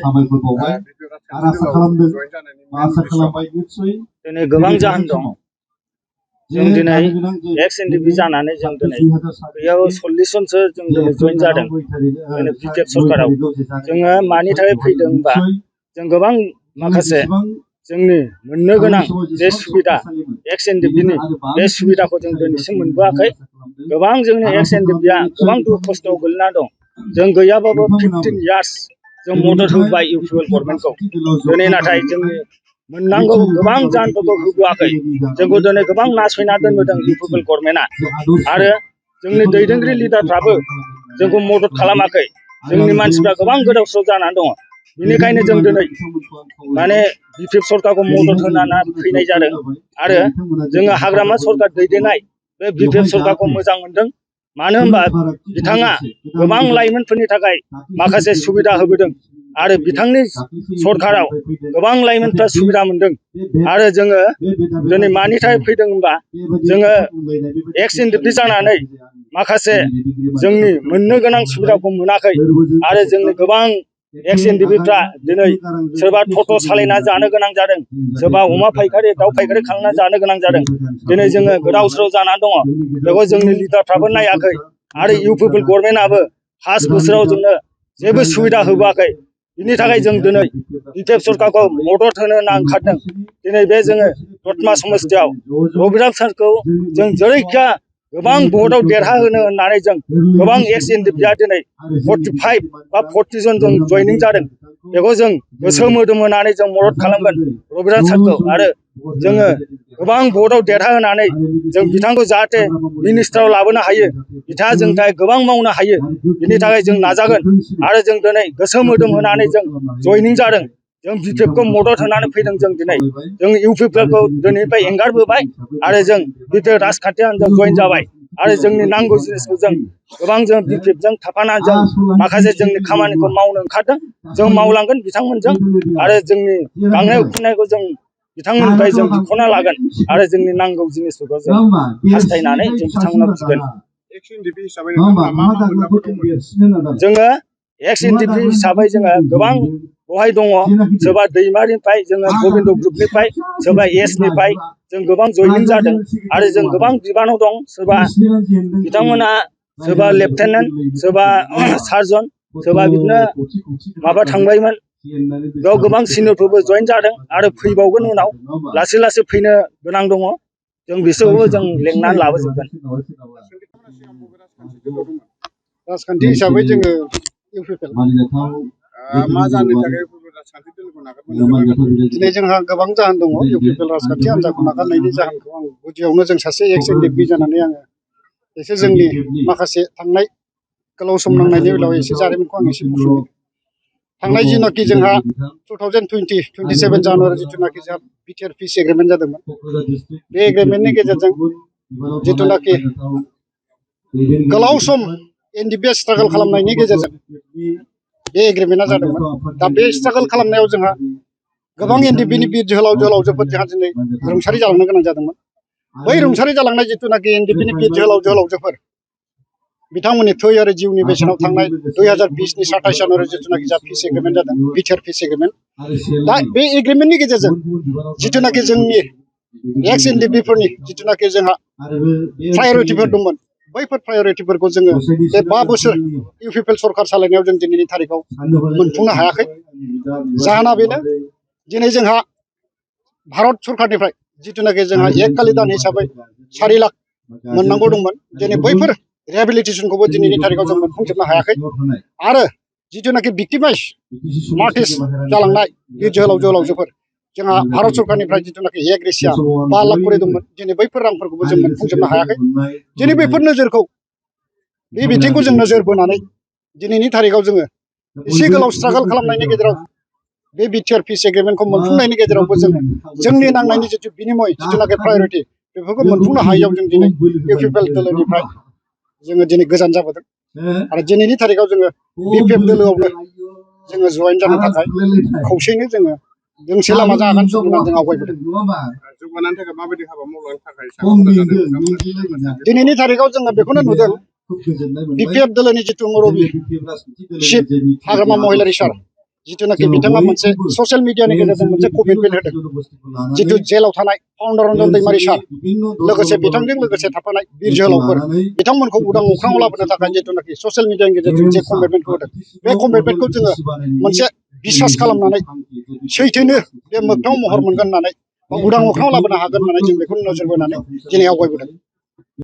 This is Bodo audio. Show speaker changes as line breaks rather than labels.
साबायखर बावबाय आरो आसा खालामदों आसा खालामबाय निश्चय
दिनै गोबां जाहोन दं जों दिनै एक्स एनडिपि जानानै जों दिनै बेयाव 40 जनसो जों दिनै जइन जादों दिनै बिटिएफ सरकाराव जोङो मानि थाखाय फैदों होनबा जों गोबां माखासे जोंनि मोननो गोनां जे सुबिदा एक्स एनडिपिनि बे सुबिदाखौ जों दिनैसिम मोनबोआखै गोबां जोंनि एक्स एनडिपिआ गोबां दुखु खस्थ'आव गोलैना दं जों गैयाबाबो 15 इयार्स जों मदद होबाय इउपिपिएल गभर्नमेन्टखौ दिनै नाथाय जोंनि मोननांगौ गोबां जाहोनफोरखौ होबोआखै जोंखौ दिनै गोबां नासयना दोनबोदों इउपिपिएल गभर्नमेन्टआ आरो जोंनि दैदेनगिरि लिडारफ्राबो जोंखौ मदद खालामाखै जोंनि मानसिफ्रा गोबां गोदाव सोराव जानानै दङ बेनिखायनो जों दिनै माने बिटिएफ सरकारखौ मदद होनानै फैनाय जादों आरो जोङो हाग्रामा सरकार दैदेननाय बे बिटिएफ सरकारखौ मोजां मोनदों मानो होनबा बिथाङा गोबां लाइमोनफोरनि थाखाय माखासे सुबिदा होबोदों आरो बिथांनि सरकाराव गोबां लाइमोनफ्रा सुबिदा मोनदों आरो जोङो दिनै मानि थाखाय फैदों होनबा जोङो एक्स एनडिपि जानानै माखासे जोंनि मोननो गोनां सुबिदाखौ मोनाखै आरो जोंनि गोबां एक्स एनडिपिफ्रा दिनै सोरबा टट' सालायना जानो गोनां जादों सोरबा अमा फायखारि दाउ फायखारि खालामना जानो गोनां जादों दिनै जोङो गोदाव सोराव जानानै दङ बेखौ जोंनि लिडारफ्राबो नायाखै आरो इउपिपिएल गभर्नमेन्टआबो 5 बोसोराव जोंनो जेबो सुबिदा होबोआखै बिनि थाखाय जों दिनै बिटिएफ सरकारखौ मदद होनो होनना ओंखारदों दिनै बे जोङो दतमा समस्थियाव रबिराम सारखौ जों जेरैखिया गोबां भटआव देरहाहोनो होननानै जों गोबां एक्स एनडिपिआ दिनै 45 बा 40 जन जों जइनिं जादों बेखौ जों गोसो मोदोम होनानै जों मदद खालामगोन रबिराम सारखौ आरो जोङो गोबां भटआव देरहाहोनानै जों बिथांखौ जाहाथे मिनिस्टाराव लाबोनो हायो बिथाङा जोंनि थाखाय गोबां मावनो हायो बिनि थाखाय जों नाजागोन आरो जों दिनै गोसो मोदोम होनानै जों जइनिं जादों जों बिटिएफखौ मदद होनानै फैदों जों दिनै जों इउपिपिएलखौ दिनैनिफ्राय एंगारबोबाय आरो जों बिटिएफ राजखान्थि हान्जायाव जइन जाबाय आरो जोंनि नांगौ जिनिसखौ जों गोबां जों बिटिएफजों थाफाना जों माखासे जोंनि खामानिखौ मावनो ओंखारदों जों मावलांगोन बिथांमोनजों आरो जोंनि गांनाय उखैनायखौ जों बिथांमोननिफ्राय जों बिख'ना लागोन आरो जोंनि नांगौ जिनिसफोरखौ जों हास्थायनानै जों बिथांमोनाव बिगोन जोङो एक्स एनडिपि हिसाबै जोङो गोबां बहाय दङ सोरबा दैमारिनिफ्राय जोङो गबिन्द ग्रुपनिफ्राय सोरबा एसनिफ्राय जों गोबां जइनिं जादों आरो जों गोबां बिबानाव दं सोरबा बिथांमोना सोरबा लेफ्टेनेन्ट सोरबा सार्जन सोरबा बिदिनो माबा थांबायमोन बेयाव गोबां सिनियरफोरबो जइन जादों आरो फैबावगोन उनाव लासै लासै फैनो गोनां दङ जों बिसोरखौबो जों लेंनानै लाबोजोबगोन
राजखान्थि हिसाबै जोङो इउपिपिएल मा जानो थाखाय राजखान्थि दोलोखौ नागारबोनो दिनै जोंहा गोबां जाहोन दङ इउपिपिएल राजखान्थि हान्जाखौ नागारनायनि जाहोनखौ आं गुदियावनो जों सासे एक्स एनडिपि जानानै आङो एसे जोंनि माखासे थांनाय गोलाव सम नांनायनि बेलायाव एसे जारिमिनखौ आं एसे बुंफोरनो थांनाय जिनाखि जोंहा 2027 जानुवारि जिथुनाखि जोंहा बिटिआर पिस एग्रिमेन्ट जादोंमोन बे एग्रिमेन्टनि गेजेरजों जिथुनाखि गोलाव सम एनडिपिआ स्ट्रागल खालामनायनि गेजेरजों बे एग्रिमेन्टआ जादोंमोन दा बे स्ट्रागल खालामनायाव जोंहा गोबां एनडिपिनि बिर जोहोलाव जोहोलावजोफोर जोंहा दिनै रुंसारि जालांनो गोनां जादोंमोन बै रुंसारि जालांनाय जिथुनाखि एनडिपिनि बिर जोहोलाव जोहोलावजोफोर बिथांमोननि थै आरो जिउनि बेसेनाव थांनाय 2020नि 27 जानुवारि जिथुनाखि जा पिस एग्रिमेन्ट जादों बिटिआर पिस एग्रिमेन्ट दा बे एग्रिमेन्टनि गेजेरजों जिथुनाखि जोंनि एक्स एनडिपिफोरनि जिथुनाखि जोंहा प्रायरिटिफोर दंमोन बैफोर प्रायरिटिफोरखौ जोङो बे 5 बोसोर इउपिपिएल सरकार सालायनायाव जों दिनैनि थारिखआव मोनफुंनो हायाखै जाहोना बेनो दिनै जोंहा भारत सरकारनिफ्राय जिथुनाखि जोंहा एक कालि दान हिसाबै 4 लाख मोननांगौ दंमोन दिनै बैफोर रिहेबिलिटेसनखौबो दिनैनि थारिखआव जों मोनफुंजोबनो हायाखै आरो जिथुनाखि भिक्टिमाइज मार्टिस जालांनाय बे जोहोलाव जोहोलावजोफोर जोंहा भारत सरकारनिफ्राय जिथुनाखि एक रेसिया 5 लाख करि दंमोन दिनै बैफोर रांफोरखौबो जों मोनफुंजोबनो हायाखै दिनै बैफोर नोजोरखौ बे बिथिंखौ जों नोजोर बोनानै दिनैनि थारिखआव जोङो एसे गोलाव स्ट्रागल खालामनायनि गेजेराव बे बिटिआर पिस एग्रिमेन्टखौ मोनफुंनायनि गेजेरावबो जों जोंनि नांनायनि जिथु बिनिमय जिथुनाखि प्रायरिटि बेफोरखौ मोनफुंनो हायैयाव जों दिनै इउपिपिएल दोलोनिफ्राय जोङो दिनै गोजान जाबोदों आरो दिनैनि थारिखआव जोङो बिपिएफ दोलोआवनो जोङो जइन जानो थाखाय खौसेयैनो जोङो दोंसे लामाजों आगान सुरनानै जों आवगायबोदों जौगानायनि थाखाय माबायदि हाबा मावलांनो थाखाय दिनैनि थारिखआव जोङो बेखौनो नुदों बिपिएफ दोलोनि जितु मुरबि चिफ हाग्रामा महिलारि सार जितुनाखि बिथाङा मोनसे ससियेल मिडियानि गेजेरजों मोनसे कमिटमेन्ट होदों जितु जेलाव थानाय फाउन्डार रन्जन दैमारि सार लोगोसे बिथांजों लोगोसे थाफानाय बिर जोहोलावफोर बिथांमोनखौ उदां अख्राङाव लाबोनो थाखाय जितुनाखि ससियेल मिडियानि गेजेरजों जे कमिटमेन्टखौ होदों बे कमिटमेन्टखौ जोङो मोनसे बिसास खालामनानै सैथोनो बे मोगथाङाव महर मोनगोन होननानै बा उदां अख्राङाव लाबोनो हागोन होननानै जों बेखौ नोजोर बोनानै दिनै आवगायबोदों